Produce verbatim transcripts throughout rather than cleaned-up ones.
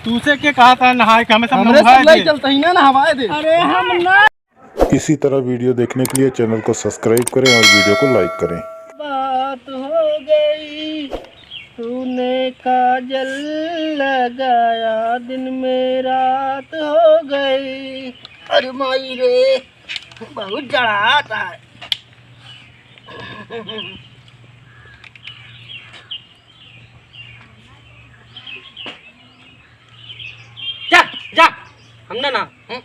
तूसे के कहा था नहाए के, हमें सब हमरे नहाए सब लाई दे। चलते ही ना नहवाए दे। अरे हम ना। इसी तरह video देखने के लिए channel को subscribe करें और video को like करें। बात हो गई, तूने काजल लगाया, दिन में रात हो गई। अरे माई रे, बहुत जड़ात है। जा, जा, हम ना ना, हम्म।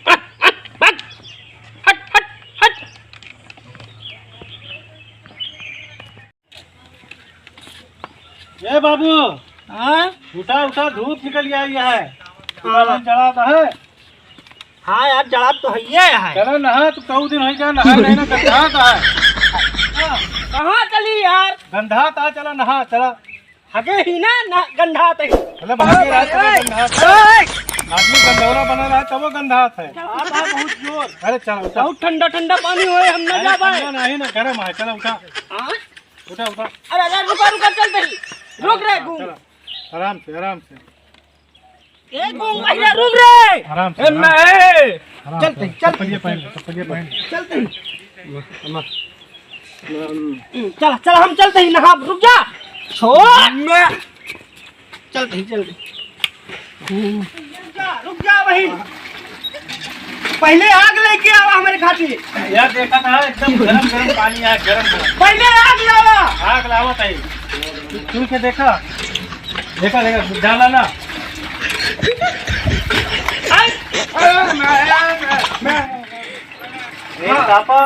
हट, हट, हट, हट। ए बाबू, हाँ? उठा, उठा, धूप निकल गया है। हाँ। जड़ात है। हाँ यार, जड़ात तो है ही है। चला नहा, तू कऊ दिन हो गया, नहा नहीं ना, गंधात है। कहाँ चली यार? गंधात है, चला नहा, चला। हगे ही ना, ना गंधात है। मतलब भागे रात को गंधात है। ए! आदमी गंधौरा बना रहा है, तब वो गंधात है। जड़ात है बहुत जोर। अरे चला, उठा। बहुत ठंडा ठंडा पानी होए, हम ना अरे जा पाए। ठंडा नहीं ना, गरम है, चला उठा। हाँ? उठा, उठा। अरे, अरे, रुका, रुका, चलते ही। रुक रे, चला, घूम। चला। आराम से, आराम से। ए, घूम, भैया, रुक रे। आराम से, ए, आराम मैं, से। ए। आराम चलते से। ही, चलते चप्पलिए ही, पहन ले, चलते ही। चप्पलिए पहन ले। चलते ही। चला, चला, हम चलते ही, नहा, रुक जा। छोड़। मैं चलते ही, चलते ही। रुक जा, रुक जा बहिन। पहले आग लेके आवा हमरे खातिर। यार, देखा था, एकदम गरम, गरम पानी है, गरम, गरम। पहले आग लावा। आग लावा ताई। तू, तू के देखा? देखा, देखा, डाला ना। आई। ए, तापा,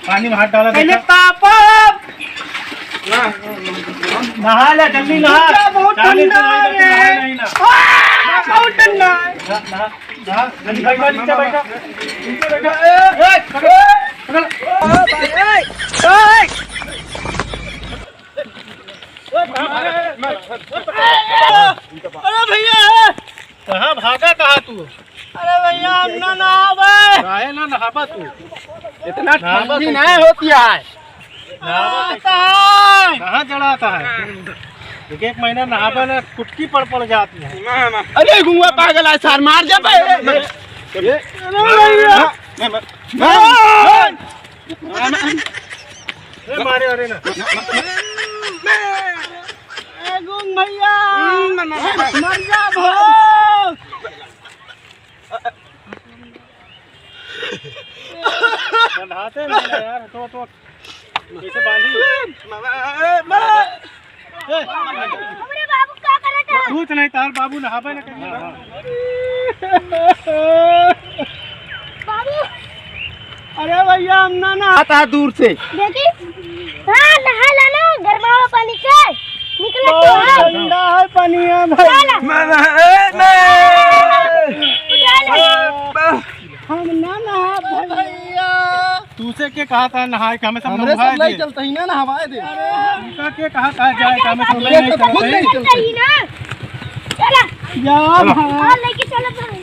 पानी में हाथ डाला, पहले देखा। तापा। नहा ले, जल्दी नहा। नीचे बहुत ठंडा है। नहा नहीं ना। आ, बहुत ठंडा है। नहा, नहा, नहा। जल्दी बैठा, नीचे बैठा। नीचे बैठा। ए, ए, पकड़, पकड़। अरे भैया, कहाँ भागा, कहाँ तू? अरे भैया, हम ना नहावे। काहे ना नहाबा तू? इतना नहाबा ठंडी कैसे? नहीं होती है। नहाबा कैसे? आता है। कहाँ जड़ाता है? एक एक महीना नहाबा ना, कुटकी पड़ पड़ जाती है। अरे गुंगा पागल है, सार मार जाबे। ए, ए, अरे भैया। ए, मारे, अरे ना। ए गुंग भैया, मर जा भो। बंधाते नहीं ना यार, तो, तो कैसे बांधी? ए, हमरे बाबू का करत है? कुछ नहीं, तार बाबू नहाबे ना करिए। बाबू। अरे भैया, हम ना नहा आता है दूर से। देखी? हाँ, नहा ला ना, गरमावा पानी से। निकला तो बहुत है। ठंडा है पानी है भाई। चला। मैं, मैं, मैं। चला। हम ना नहा भैया। तूसे के कहा था नहाए के, हमें सब हमरे नहाए सब लाई दे। चलते ही ना नहवाए दे। तूसे के कहा था जाए के, हमें सब ये लाई तो खुद चलते नहीं ही। चलते ही ना। चला। जा चलो। भाई। और लेके चलो भाई।